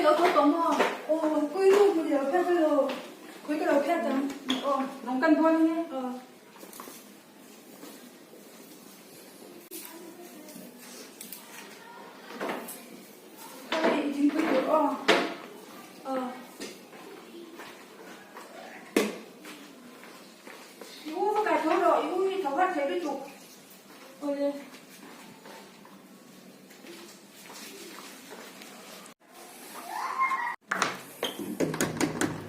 lo tho tawh maw? Aw, kawi nu hmu lo phiat a lo. Khawi ka lo phiat ang. Aw, rawng kan bual ange. Aw. Khawi i thingpui tur aw. Aw. I u va kai tho rawh, i u hi tho har thei lutuk. Awle.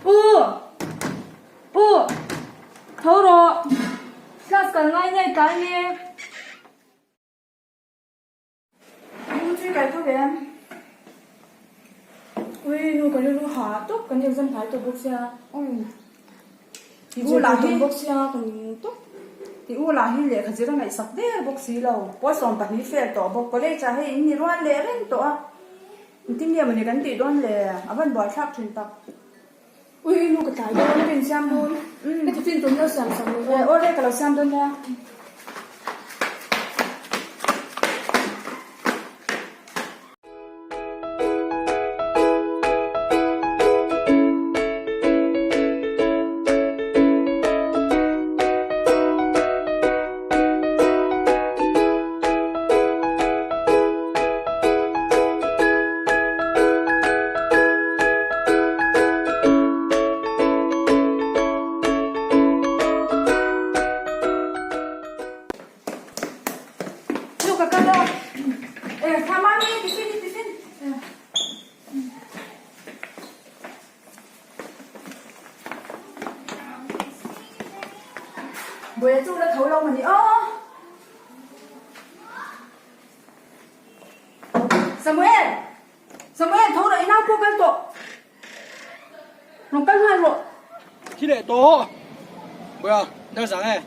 Pu! Pu! Tho rawh! Class kal ngai nge tlai nge? I u chu i kai tho ve em? Ui nu ka rilru ha tawp kan exam hnai tawh bawk sia. Umm. I u lah hi bawk sia ka ning tawp. I u lah hi lehkha zir a ngaihsak der bawk si lo. Pawl 12 fel tawh bawk. College ah hei in ni rual leh reng tawh a. Engtin nge mawni kan tih dawn le? A van buaithlak thin tak. Ui nu ka tlai dawn ka insiam dawn. Ka tiffin tur min lo siam sak lo. Aw le ka lo siam dawn nia. Nu ka kal a, e tha mami tiffin i tiffin. Buaia chu la tho lo mani aw. Samuel! Samuel tho rawh i nau pawh kal tawh. Rawn kal nghal rawh. Thi leh tawh. Buaia, dar zang e.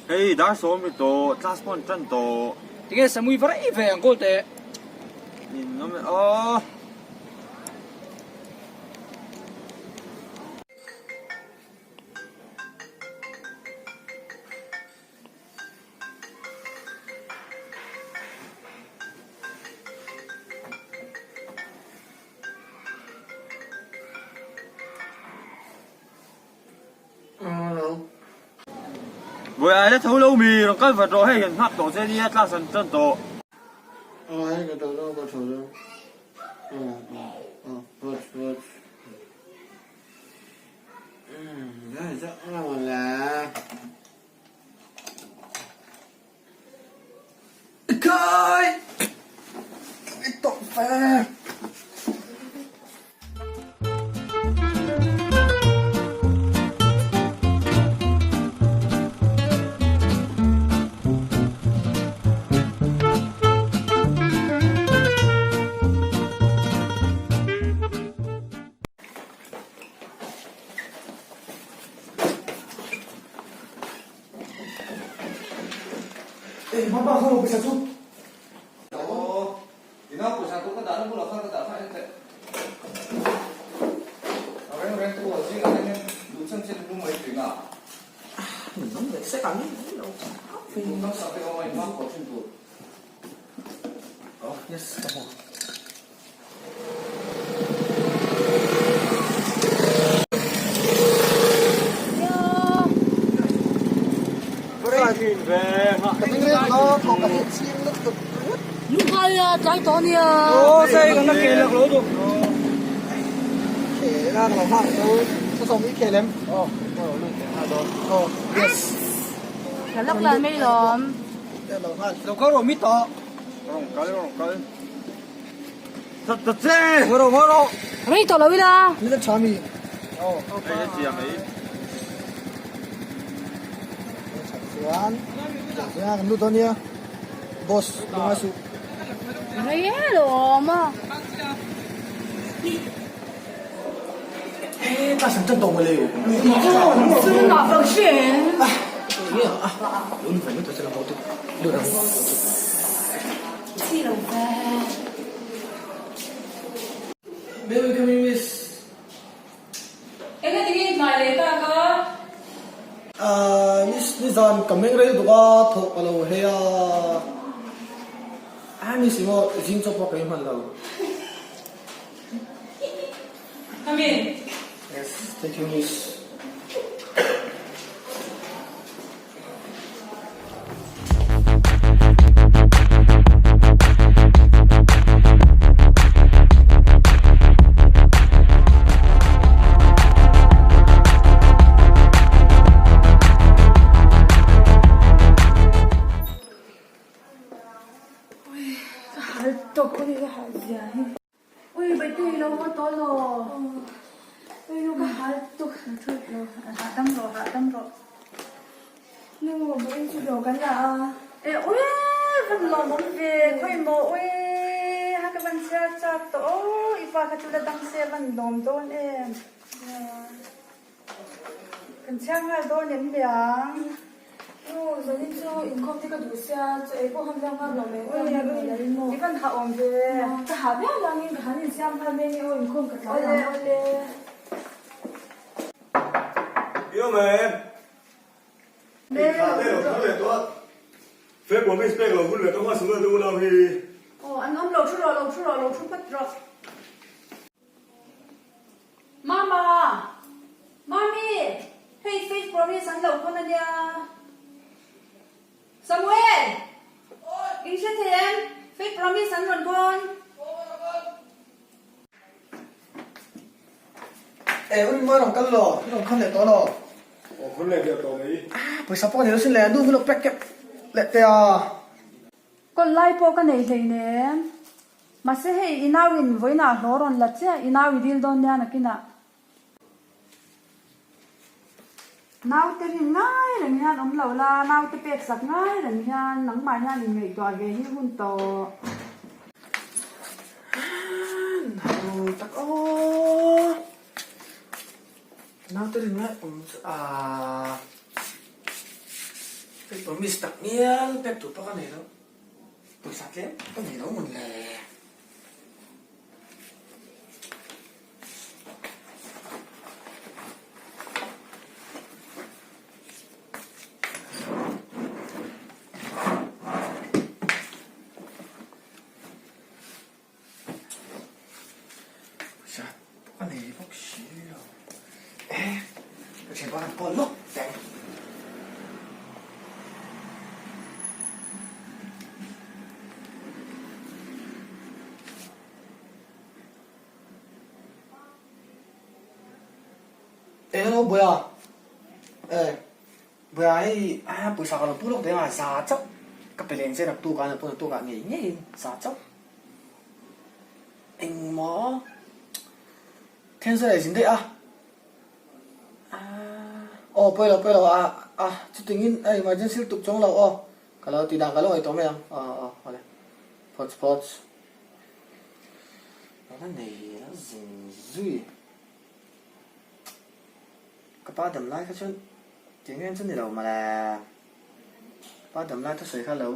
Hei dar sawm ri tawh, class pawh an tan tawh. Tinge Samui va rei ve ang kawl teh. Nin awm e aw. Buai la tho lo mi rawn kal vat rawh hei kan nghak tawh che nia class an tan tawh. Aw hei ka tho lo ka tho lo aw aw watch watch Kai! I tawh ve! Ei mama khaw pawisa chu. Aw ina pawisa chu ka dah na bulah khan ka dah kha en teh. A reng reng tu a zingah te hian duh chan chin lu mai thin a. Nang leh sek ang i lo. Tum dang sak te awm a in hmang pawh thin tur. Oh yes ka hmu. That ta che! Ngaw rawh ngaw rawh! Rei tawh lo ila. Ni la tha mi. Hei a chiang ei. Chuan chuan kan lut dawn nia. Boss lungai suh. Rei e lawm a. He ta san tan tawh mawle. Sum ah fang hre. Lo ni fai lut ta che lang tu. Lut ang. Chi lo ve. May we come in miss? Enge tinge i hmai leh tak a? Ahh miss nizan ka meng rei duk a thawh ka lo hei a. Ah miss emaw zing chawp pawh ka inhman lo. Come in. Yes, thank you miss. Ka hal tawp a ni ka hal zia hi. Ui baite i lo haw tawh law. Ui nu ka hal tuk. Hahdam rawh hahdam rawh. Nu vawiin chu hlawh kan la a. E ui van lawmawm ve khawi maw ui ha ka van chhiar chak tawh aw i pa kha chu la dang se van lawm dawn em. Kan chhiar nghal dawn em liang? Nu, zanin chu inkhawm te ka duh sia, chaw ei pawh han lak nghal lo mai ui ui, i van hah awm ve. Ka hah viau langin ka han insiam nghal mai nge aw inkhawm ka tlai ang. Awle awle. Yêu mẹ. Kha te lo thar leh tawh a. Fake promise pek lo hun leh tawh hmasa luat u lau hi. Aw an awm lo thu rawh lo thu rawh lo thu phawt rawh. Mama! Mami! Hei faith promise an lo hawn a nia. Samuel! In hre thei em? Faith promise an rawn hawn. Eh, u Rinmawia rawn kal law, i rawn khawn leh tawh law. Aw, khawn leh teh tawh mai. Ah, pawisa pawh ka nei lo sin le, nu min lo pack kep leh teh a. Kawl lai pawh ka nei hleinem. Mahse hei i nauin vawiinah hlaw rawn la chiah, i nau i dil dawn nia nakinah. Naute rin ngai reng hian awm lo la, naute pek sak ngai reng hian nangmah hian inngaihtuah ve hi hun tawh. Nau tak aw. Naute rin ngai awm chu aa. Hei promise tak ngial pek tur pawh ka nei lo. Pawisa tlem ka nei lo mawn le. Pawisa ka nei bawk si lo. Eh, ka thianpa kan call lawk teh ang. Eh hello Buaia eh Buaia hei a pawisa ka lo pu lawk teh a za chauh ka pe leng che naktuk a naktuk naktuk ah ngei ngeiin za chauh engmaw Thenzawl leh zin daih a aw pawi lo pawi lo a a chutingin a emergency lutuk chuang lo aw ka lo ti dan ka lo ngaihtuah mai ang aw aw awle phawts phawts ka la nei la zin zui ka pa dam lai kha chuan tiang em chu ni lo mawle ka pa dam lai thusawi kha lo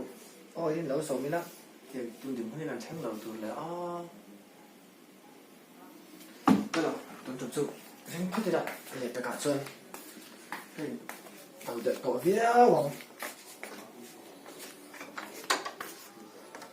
aw in lo sawm ila tiang tun din hun in an thleng lo tur leh a. Hello, tun tum chu ring phawt ila leh pekah chuan hei do delh tawh viau ang.